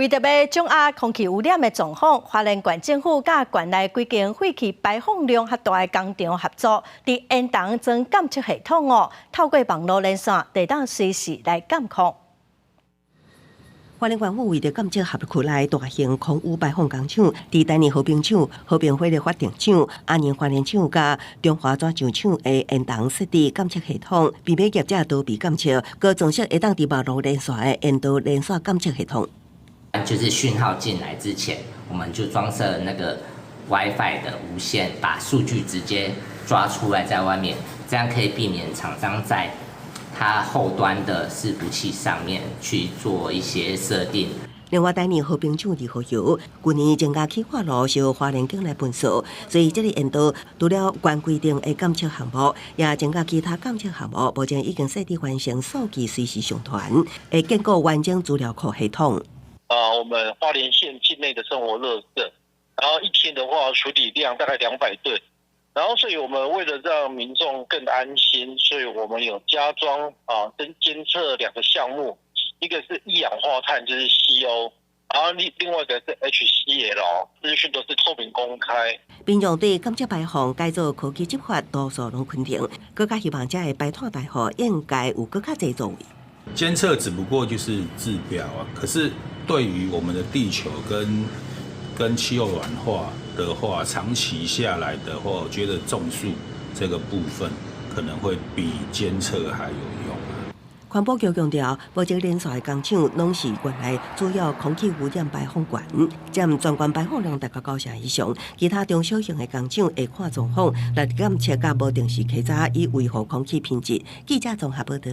為著欲掌握空氣污染的狀況，花蓮縣政府佮縣內幾間廢氣排放量較大的工廠合作，佇煙囪裝監測系統哦，透過網路連線，會當隨時來監控。花蓮縣府為著監測轄區內大型空污排放工廠，佇台泥和平廠、和平火力發電廠、阿寧發電廠佮中華紙漿廠的煙囪設置監測系統，避免業者逃避監測，閣裝設會當佇網路連線的煙道連線監測系統。就是訊號進來之前，我們就裝設那個 WiFi 的無線，把數據直接抓出來在外面，這樣可以避免廠商在它後端的伺服器上面去做一些設定。另外，台泥和平廠二號窯，舊年增加氣化爐燒花蓮境來糞掃，所以這个煙道除了縣規定的監測項目，也增加其他監測項目。目前已經設置完成數據隨時上傳，會建構完整資料庫系統。啊，我們花蓮縣境內的生活垃圾，然後一天的話處理量大概200噸。然後，所以我們為了讓民眾更安心，所以我們有加裝啊，跟監測兩個項目，一個是一氧化碳，就是 CO，然後另外一個是 HCl，資訊都是透明公開。民眾對監測排放改做科技執法，多數攏肯定，閣較希望這个排碳大戶應該有閣較濟作為。監測只不過就是治標啊，可是對於我們的地球跟氣候暖化的話，長期下來的話，我覺得種樹這個部分可能會比監測還有用。環保局強調，目前連線的工廠攏是縣內主要空氣污染排放源，佔全縣排放量大概九成以上。其他中小型的工廠會看狀況來監測佮無定時稽查，以維護空氣品質。記者綜合報道。